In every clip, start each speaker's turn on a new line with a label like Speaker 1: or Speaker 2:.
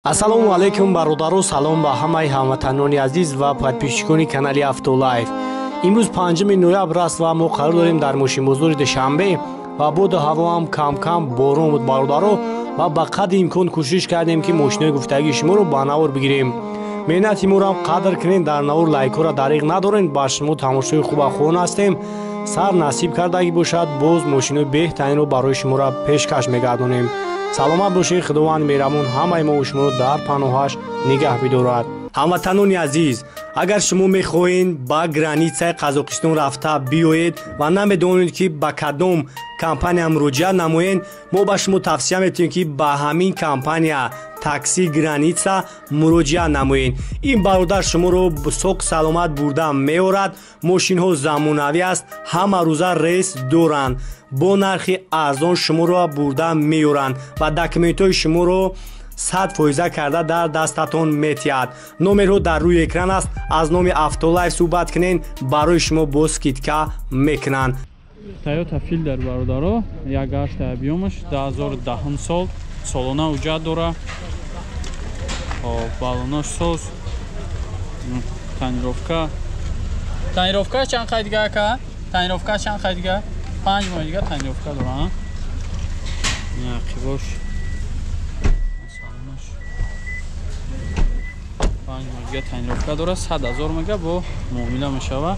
Speaker 1: Ассалому алайкум бародаро, салом ба ҳамаи ҳамватанони азиз ва подписчикони канали Автолайф. Имрӯз 5 ноябр аст ва мо қарор дорем дар мошинбозори Душанбе ва боду ҳаво ҳам кам-кам борон буд бародаро ва ба қадри имкон кӯшиш кардем ки мошинои гуфтагии шуморо ба навор бигирем. Меҳнати моро ҳам қадр кунед, дар навор лайкҳоро дариқ надорем, ба шумо тамошои хуба хоҳон ҳастем. Сар насиб кардагӣ бошад, боз мошинои беҳтаринро барои шуморо пешкаш мегардонем. Саломат бошед, Худованд меҳрабон ҳамаи мо шуморо дар паноҳаш нигаҳ бидорад. Ҳамватанони азиз, агар шумо мехоҳед ба границаи Қазоқистон рафта биёед ва намедонед ки ба кадом компания муроҷиат намоед, мо ба шумо тавсия метиҳем ки ба ҳамин компания Такси Граница муроҷиат намоед. Ин бародар шуморо соқ саломат бурда меорад. Мошинҳо замонавӣ аст, ҳама рӯза рейс доранд, бо нархи арзон шуморо бурда меоранд ва документҳои шуморо 100% карда дар дастатон метиҳад. Номерҳо дар рӯи экран аст, аз номи Автолайф суҳбат кунед, барои шумо бо скидка мекунанд.
Speaker 2: Toyota Fielder бародаро, 1.8 объёмаш, 2010 сол, солона ҳуҷҷат дора. Балонош соз, тонировка. Тонировка чанд қай дига ака? Тонировка чанд қай дига? 5 моҳ дига тонировка дора, а? Қибош. Салонаш. 5 моҳ дига тонировка дора, 100,000 мега бо муомила мешава.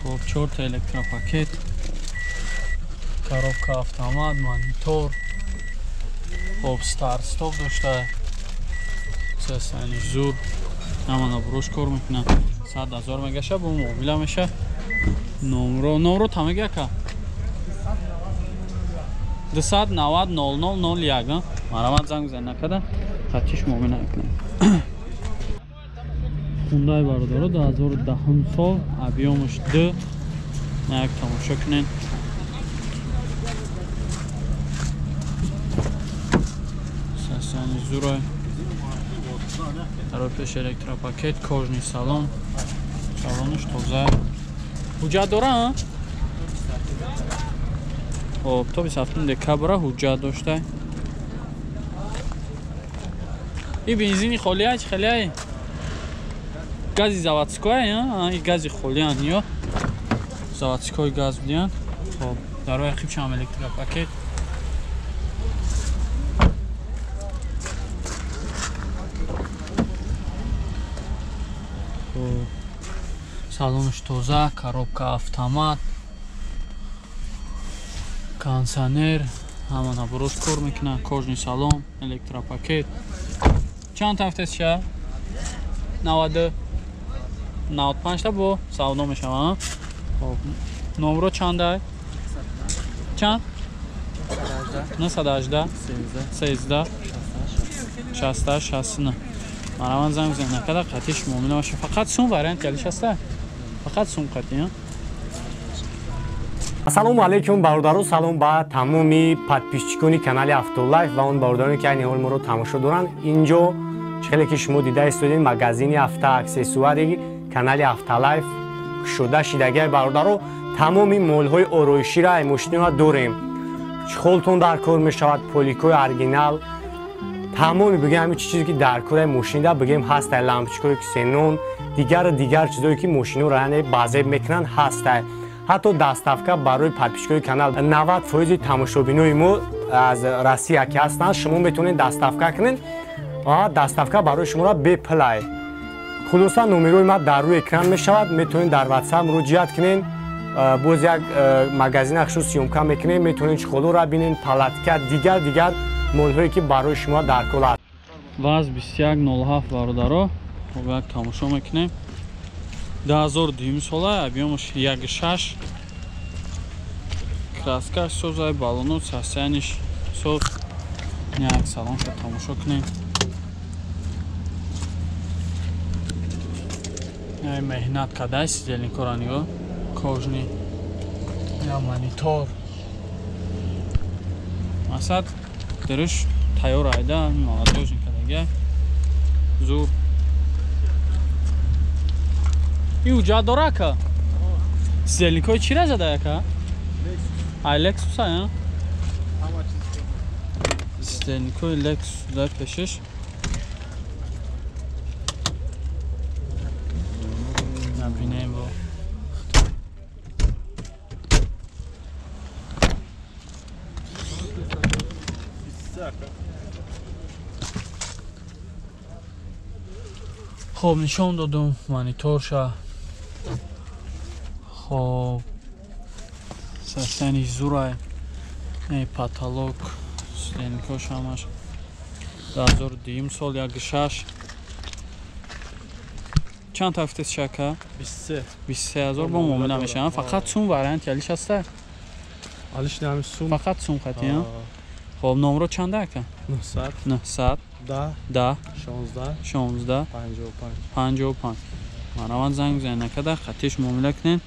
Speaker 2: Хоб, 4 та электропакет, коробка автомат, монитор, хоб, старт стоп дошта, сесани зур, ҳама наброш кор мекунад. 100,000 мегаша бо муомила меша. Номро та мега ака? 290 00 01. Марамат занг бизан накарда, хатиш муомила мекунад. Хундай бародаро, 2010 сол, объёмаш 2. Як тамошо кунед. Сасани зурай. Дар пеш электропакет, кожный салон. Салонаш тоза. Ҳуҷҷат дора? Хоб, то 27 декабра ҳуҷҷат дошта. И бензини холия чи хеле? Гази заводской, а? И гази холиян ё заводской газ будиян. Хоб, дар рӯи ақибшам электропакет. Хоб, салонаш тоза, коробка автомат, кондиционер, ҳама наборош кор мекунад, кожный салон, электропакет. Чанд тафтес ша? 90 95 та бо савдо мешава. Хоб, номро чанда? Чанд? 918 13 68 69. Мараван занг бизан накарда, қатиш муомила меша. Фақат сум вариант ялиш аста? Фақат сум қатӣ, а?
Speaker 1: Ассалому алайкум бародаро, салом ба тамоми подписчикони канали Автолайф ва он бародароне ки айни ҳол моро тамошо доранд. Инҷо хеле ки шумо дида истодед, магазини автоаксессуари канали Автолайф кушода шидагиай бародаро. Тамоми молҳои ороиширо ай мошинҳо дорем. Чхолтон дар кор мешавад, поликои оригинал, тамоми бигем ҳамин чизе ки дар кори мошинда бигем ҳастай, лампочкаҳои ксенон, дигар чизое ки мошинҳоро яъне базеб мекунанд ҳастай. Ҳатто доставка барои подписчикои канал 90% тамошобинои мо аз Россия ки ҳастанд, шумо метавонед доставка кунед. Доставка барои шуморо бепулай. Хулоса номерои ма дар рӯи экран мешавад, метавонед дар WhatsApp муроҷиат кунед. Боз як магазин хушус съёмка мекунем, метавонед чхолоро бинед, палатка, дигар молҳое ки барои шумо дар кор аст.
Speaker 2: Ваз 2107 бародаро, хоб як тамошо мекунем. 2002 сола, объёмаш 1.6, краскаш созай, балоно сасяниш соз. Як салонша тамошо кунем. Ай меҳнат кадай сидельникора нигоҳ, кожный, я монитор. Масад дириш тайёр айда, молодежный кадага. Зур. И ҳуҷҷат дора ака? Сидельникҳои чира зада ака? Ай Lexus ай, Сиденькои Lexus дар пешиш. Набинем бо. Хоб нишон додум мониторша. Хоб состояние зурай. Потолок, стенкош ҳамаш. 2002 сол 1.6. Чанд ҳафта шака?
Speaker 3: 23.
Speaker 2: 23000 бо муомила мешаванд. Фақат сум вариант алиш ҳаста?
Speaker 3: Алиш нами сум.
Speaker 2: Фақат сум хати, ҳа? Хоб номро чанда ака?
Speaker 3: 900
Speaker 2: 900
Speaker 3: 10
Speaker 2: 10
Speaker 3: 16
Speaker 2: 16
Speaker 3: 55
Speaker 2: 55. Мараванд занг бизанед накада хатиш муомила кунед.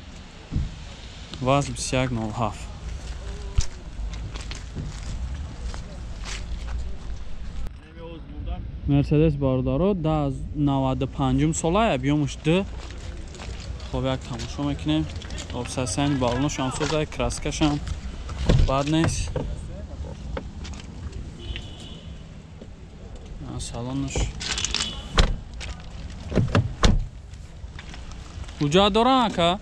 Speaker 2: Ваз 2107. Мерседес бародаро 95 сола биёмуш д. Хоб як тамошо мекунем. Хоб сасани балонош ҳам соза, краскашам бад нест. Салонаш ҳуҷҷат дорам ака?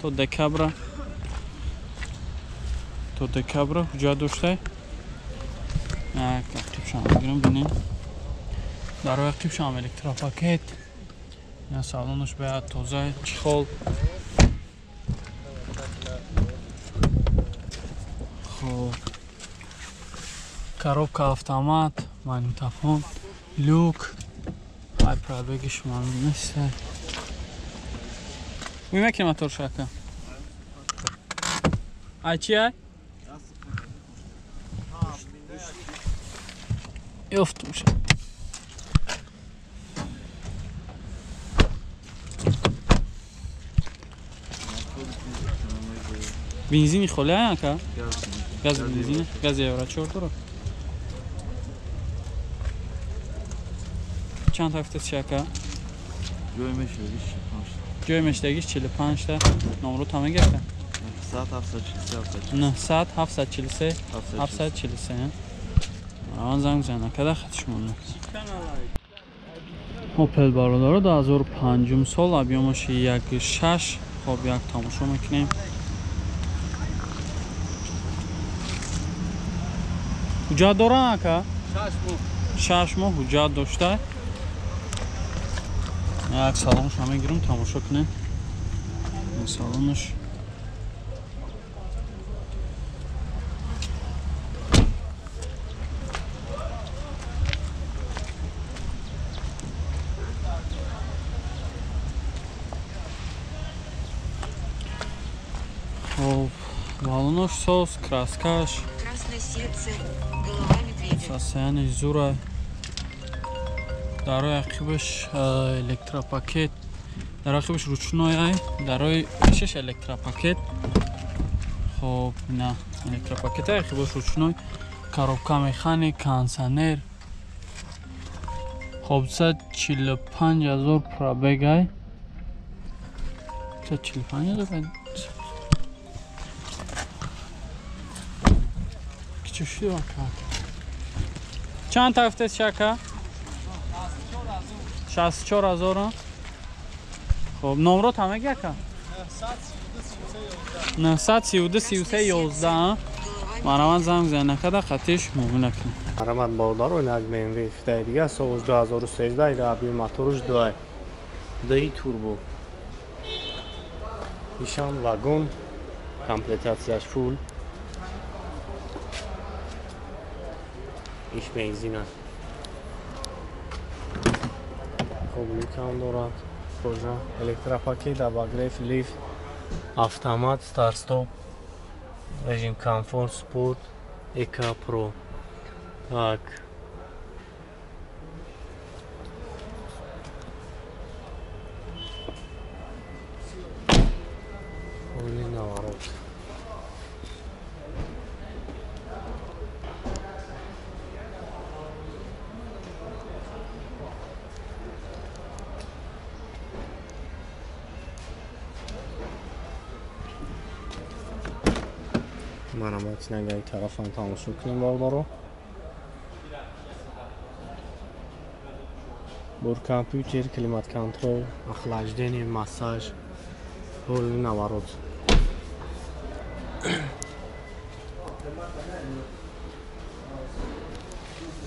Speaker 2: То декабра. То декабра ҳуҷҷат доштай. Як қибшам мегирам бинем. Дар рӯи қибшам электропакет. Я салонаш бояд тоза, чехол. Хоб. Коробка автомат, магнитофон, люк. Ай пробегиш маълум нест. Мемеки мотор шака. Ай чи ай? Ёфтумша. Бензини холи ай ака? Газ бензини, газ евро 4 дорад. Чанд ҳафта шака? Ҷои мешдагиш 45 та. Номро тамом гирифта?
Speaker 4: 900 743
Speaker 2: 900 743 743. Ман занг бизанам када хатиш монда. Опел бародаро 2005 сол объёмаш 1.6. Хоб як тамошо мекунем. Ҳуҷҷат дорам ака?
Speaker 3: 6 моҳ.
Speaker 2: 6 моҳ ҳуҷҷат дошта. Як салонаш мегирам тамошо кунем. Салонаш хоб, балонош соз, краскаш.
Speaker 5: Красное сердце, голова медведя.
Speaker 2: Состояние зура. Дарои ақибаш электропакет. Дар ақибаш ручной ай, дарои пешаш электропакет. Хоб, на электропакет ай, ақибаш ручной. Коробка механик, кондиционер. Хоб 145 000 пробег ай. 145 000. Чуши ака. Чанд ҳафта шака? 64 000. Хоб номро тамеги ака? 932 33 11. Мараван занг бизанед накада хатиш муомила кунед.
Speaker 1: Марамат бародаро ин як BMW 7 дига сол 2013 ира объем моторуш 2 2 турбо. Ишам вагон, комплектацияш фул. Иш бензина. Хоб люкам дорад. Кожа, электропакет, обогрев, лифт, автомат, старт-стоп, режим комфорт, спорт, эко про. Так. Оли наворот. Марамат инага тарафам тамошо кунем бародаро. Бор компьютер, климат-контроль, охлаждение, массаж, полный наворот.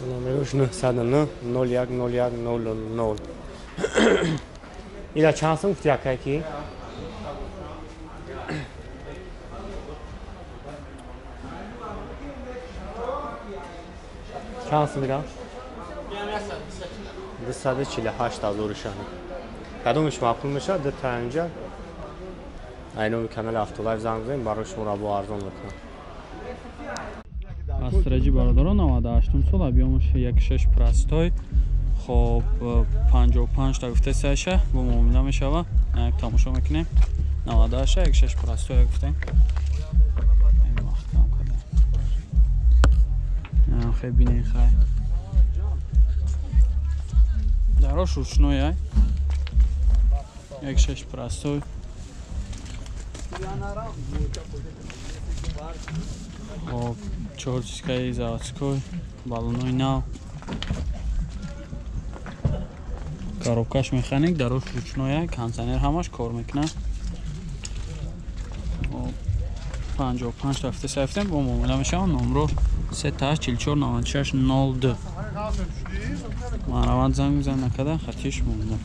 Speaker 1: Номерош 909 01 01 00. Ила чанд сум гуфти акай ки? Чанд сум ира? 248 ҳазорушани. Кадомиш маъқул мешавад, ду та инҷа айноми канали Автолайф занг бизанед, барои шуморо бо арзон мекунам.
Speaker 2: Астраҷи бародаро 98 сол, объёмаш 1.6 простой. Хоб 55 та гуфте сайша бо муомила мешава. Як тамошо мекунем. 98 1.6 простой гуфтем. Маҳкам кардем. Хе бинен хай. Дарош ручной ай. 1.6 простой. Хоб 4 дискаи заводской, баллонои нав. Коробкаш механик, дарош ручной ай, кондиционер ҳамаш кор мекунад. 55 рафта сайфтем бо муомила мешавам. Номро 38 44 96 02. Мараванд занг мизан накарда, хатиш муомила.